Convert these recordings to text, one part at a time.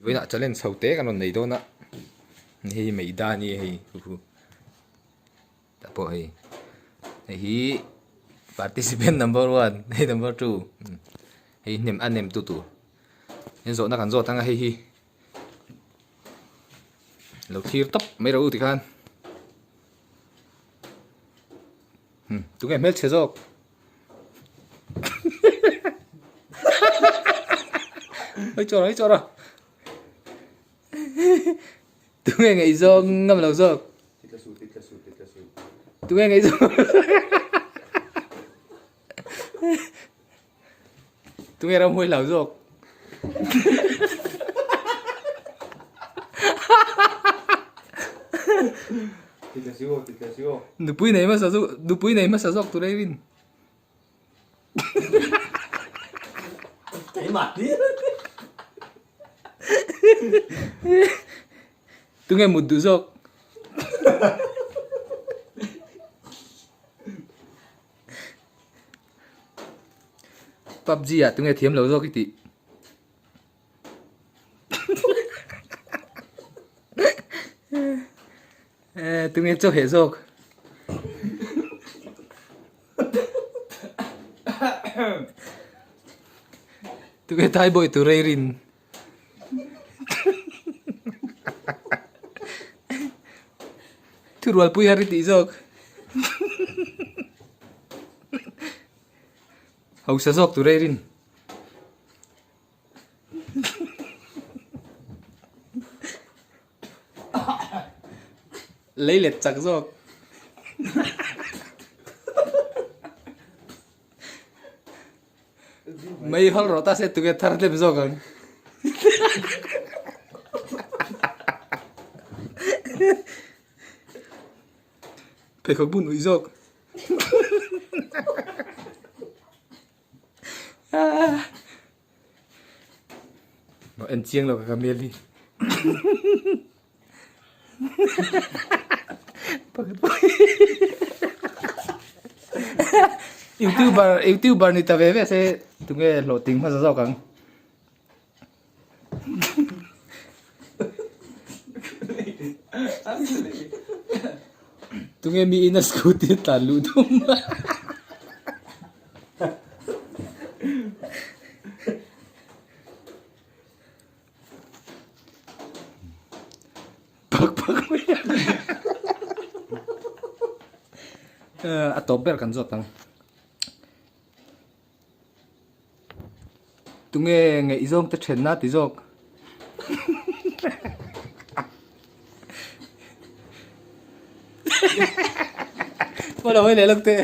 Vawiinah challenge ho te kan rawn nei dawn a, hei hi Meida a ni a hei hu hu tah pawh hei hei hi participant number one hei number two hei hnem a nem tu tur heng zawhna kan zawt anga hei hi lo thlir tawp mai rawh u tikhan tunge hmelchhe zawk. Hei chawr hei chawr a. Tunge ngaihzawng ngam lo zawk. Tunge ngaihzawng. Tunge ramhuai hlau zawk. Nupui nei hmasa chu nupui nei hmasa zawk tur ei rin. Tunge mut duh zawk. Pubg ah tunge thiam lo zawk i tih. Tunge chaw heh zawk. Tunge thaibawi tur ei rin. Thurualpui har i tih zawk. Hausa zawk tur ei rin. Lei let chak zawk. Mei hawlh rawh ta se tunge thar tlem zawk ang. Pheikhawk bun uih zawk. En chiang lo ka ka mel hi. Youtuber youtuber ni ta ve ve se tunge hlawhtling hmasa zawk ang. Tunge mi ina scooty a tlan luh tum a. Pak pak mai a. A tawp ber kan zawt ang. Tunge ngaihzawng te thenna ti zawk. Pawh lo hawi leh lawk teh.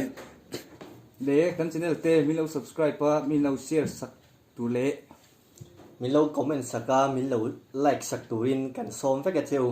Le kan channel te min lo subscribe a min lo share sak tur leh. Min lo comment sak a min lo like sak turin kan sawm vek a cheu.